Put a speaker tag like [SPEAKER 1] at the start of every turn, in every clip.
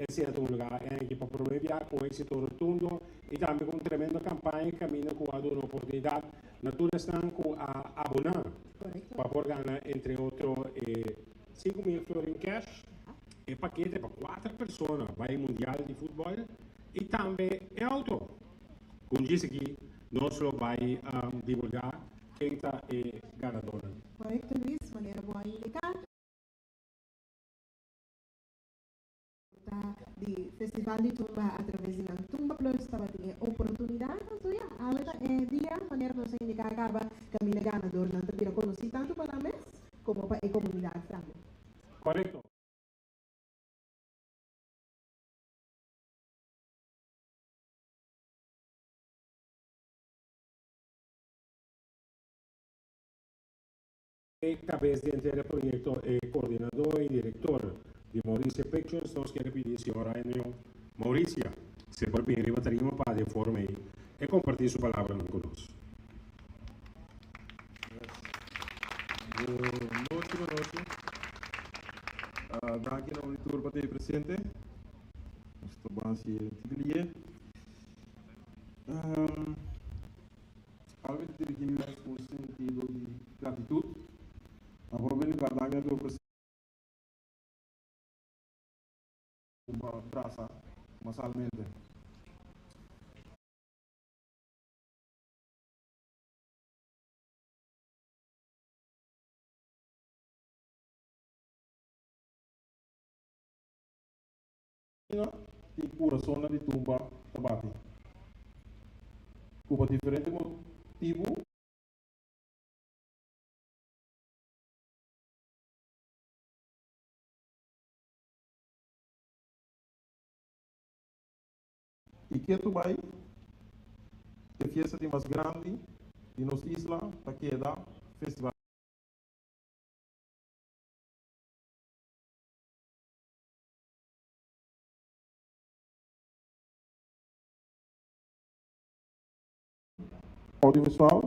[SPEAKER 1] Esei a tuma lugar e aña aki pa prome bia cu un exito rotundo y tambe cu un tremendo campaña caminda cu a duna oportunidad na tur esnan cu a abona pa por gana entre otro e 5000 florin cash, e pakete pa cuater persona bay mundial di futbol y tambe e auto. Cu un djis aki nos lo bay divulga ken ta e ganadornan.
[SPEAKER 2] Correcto Luis, manera bo a indica. Ta di Festival di Tumba a traves di nan Tumba Plus tabatin e oportunidat. Anto ya, awe ta e dia, manera nos a indiká kaba, kaminda ganadornan ta bira konosí tantu pa nan mes komo pa e komunidat tambe.
[SPEAKER 1] Korekto. E kabes di henter e proyekto, e koordinadó i direktor di Mauricia Pictures, nos kere pidi señor Rainio Mauricia si e por bini riba tarima pa den forma ei e kompartí su palabranan ku nos.
[SPEAKER 3] Bon nochi, bon nochi. Danki na un i tur pa ta ei presente. Nos ta ban hasi un tiki lié. Algo ta dirigí mi mes ku un sentido di gratitut. Na promé lugar, danki na tur presente ku a brasa masalmente. Tin kurasonnan di tumba ta bati, ku pa diferente motibu. I ketu bai, e fiesta di mas grandi di nos isla ta keda Festival. Audiovisual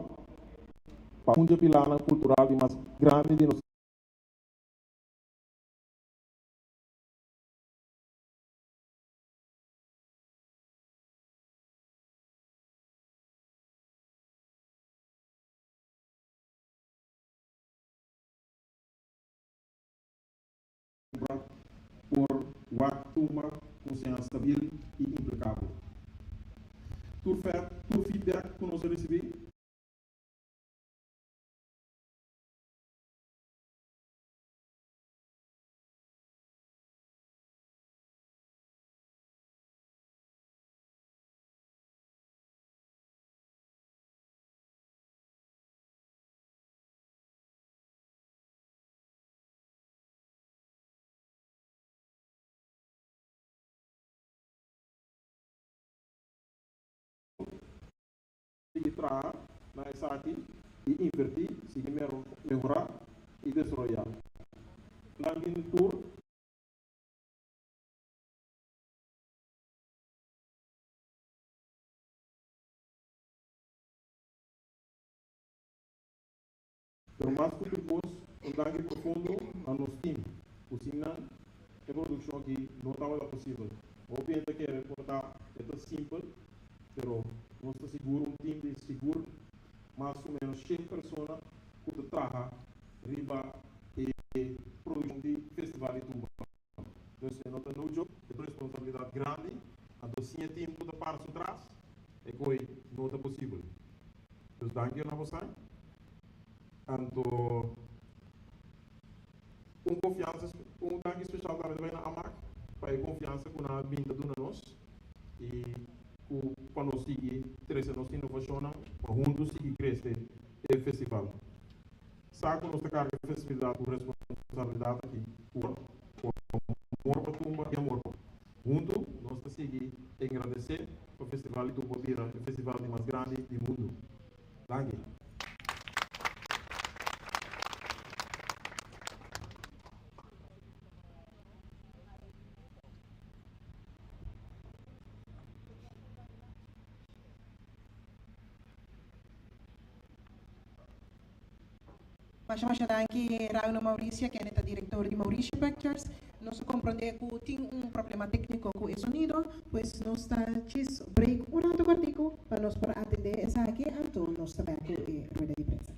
[SPEAKER 3] pa un dje pilarnan kultural di mas grandi di nos. Cumpra por wak tumba cu señal stabil y implacabel. Tur tur feedback cu nos a ricibi. Sigui traha na esaki y inverti, sigui mehora y desaroya. Nan bini tur. Pero mas ku tur kos, un danki profundo na nos team, ku sin nan e produkshon aki no tabata posibel. Hopi hende ta kere por ta e ta simpel, pero nos ta sigur un team di sigur mas o menos shen persona ku ta traha riba e produkshon di Festival di Tumba. Dus e no ta no joke, e ta un responsabilidat grandi, anto sin e team ku ta para su tras e koi no ta posibel. Dus danki na bosan. Anto un konfiansa, un danki speshal tambe ta bai na Amak pa e konfiansa ku nan a bin ta duna nos i ku pa nos sigui trese nos inovashonnan pa huntu sigui krese e festival. Sa ku nos ta karga e festibilidat ku responsabilidat aki ku amor pa tumba i amor pa Huntu nos ta sigui engrandesé pa Festival di Tumba bira e festival di mas grandi di mundu. Danki.
[SPEAKER 2] Masha masha danki Rauno Mauricia kende ta director di Mauricio Pictures. Nos a comprende cu tin un problema tecnico cu e sonido, pues nos ta djis break un rato cortico pa nos por atende esaki anto nos ta bek cu e rueda di prensa.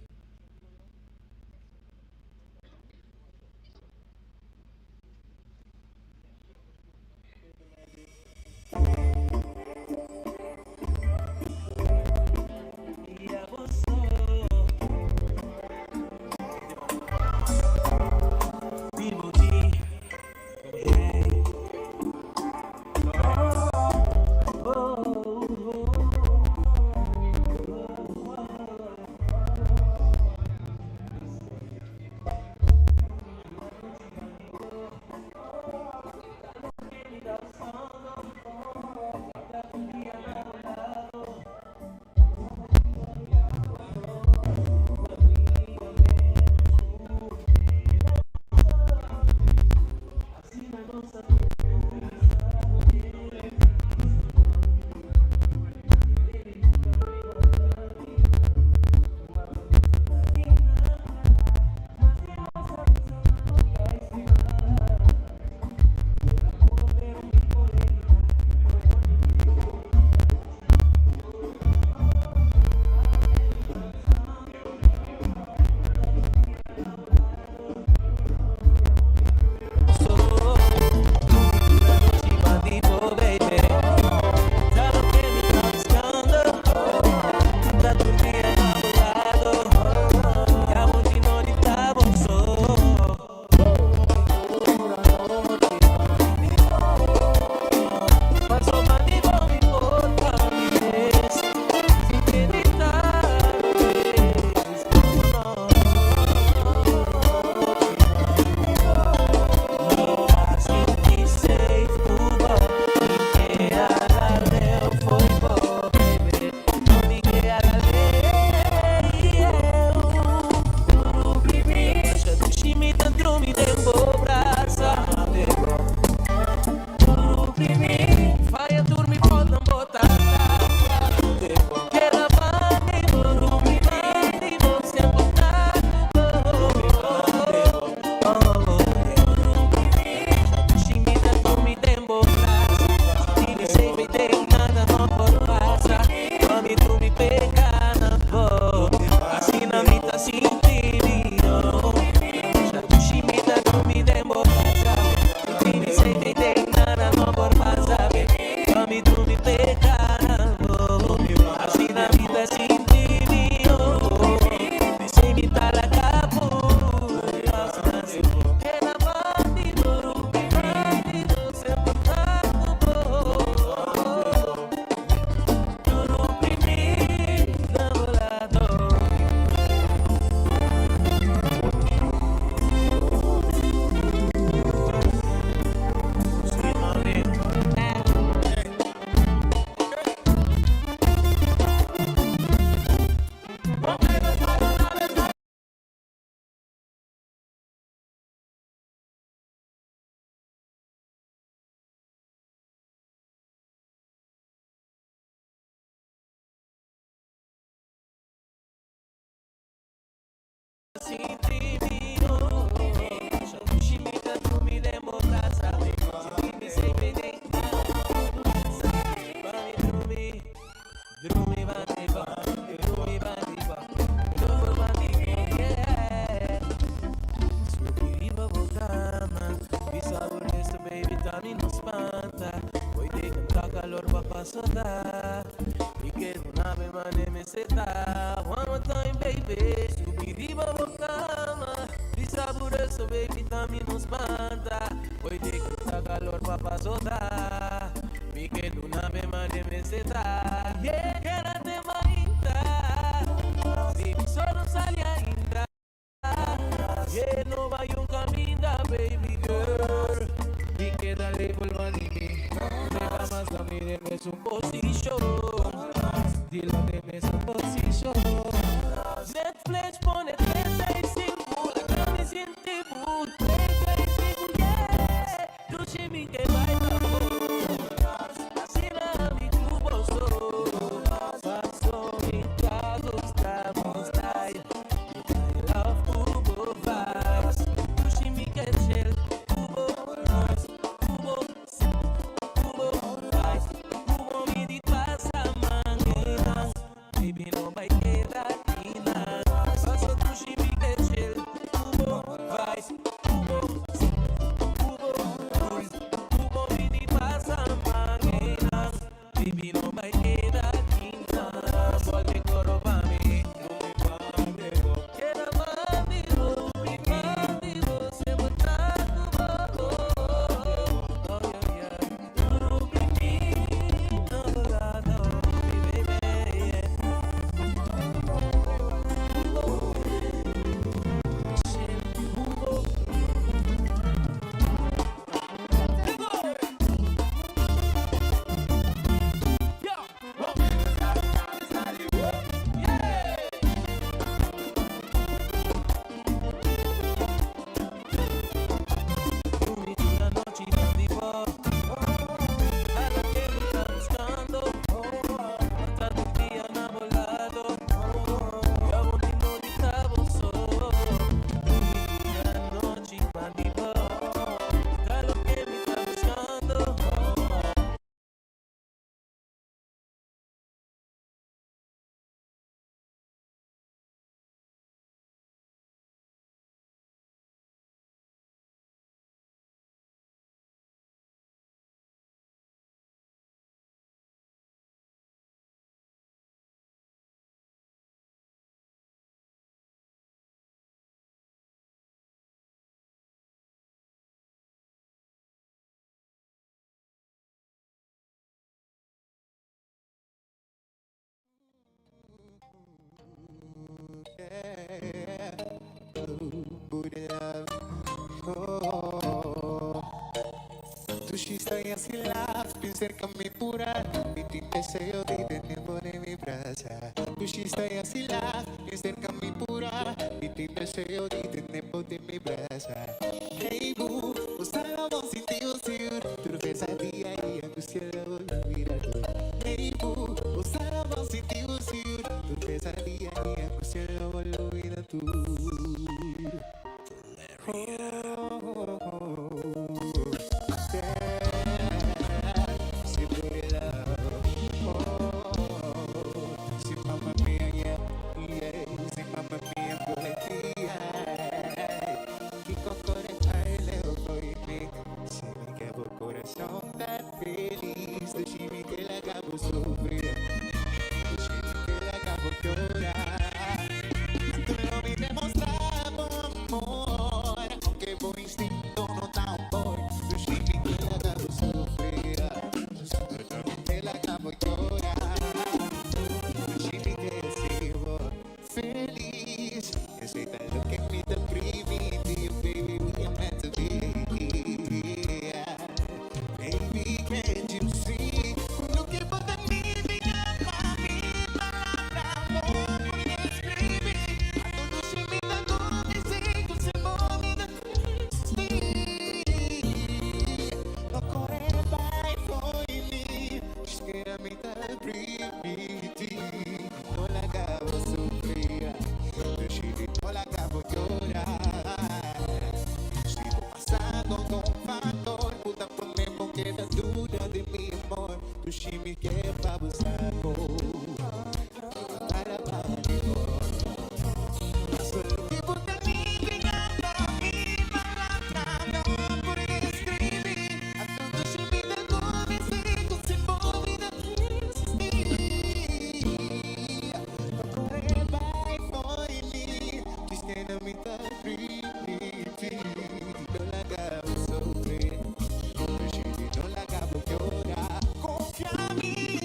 [SPEAKER 4] Confia.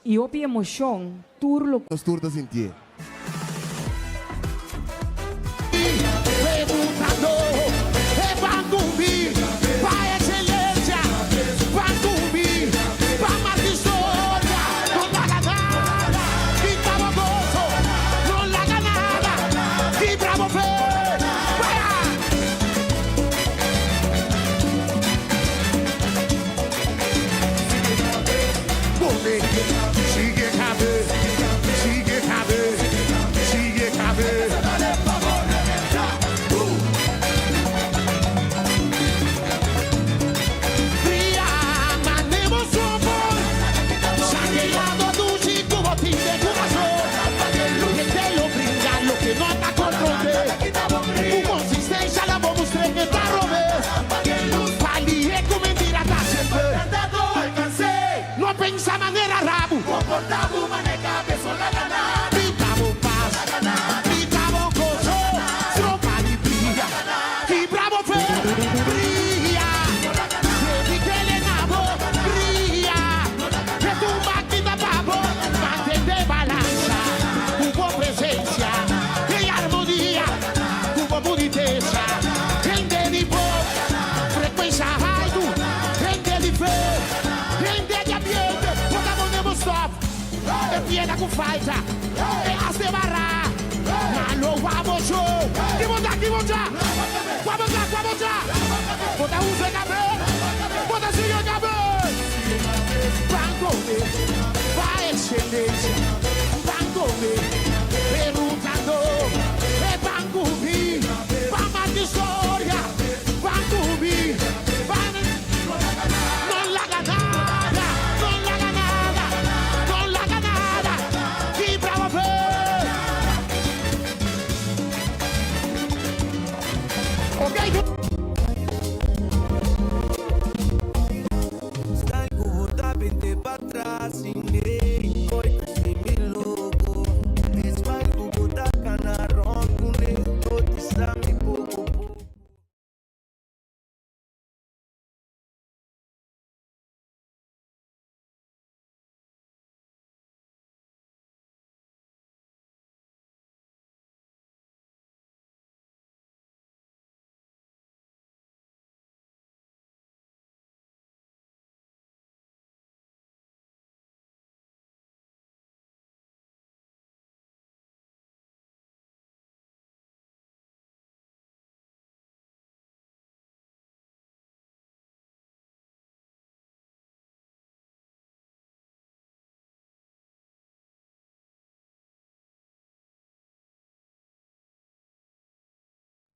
[SPEAKER 4] Y hopi emocion, tur lo.
[SPEAKER 5] Nos tur ta sintié.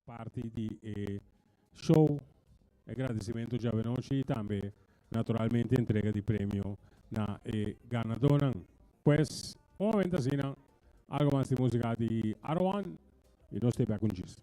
[SPEAKER 1] Parti di e show. Gradicimento djawe y tambe naturalmente entrega di premio na e ganadornan. Pues, un momento asina, algo mas di musica di Arwan y nos ta back cu djis.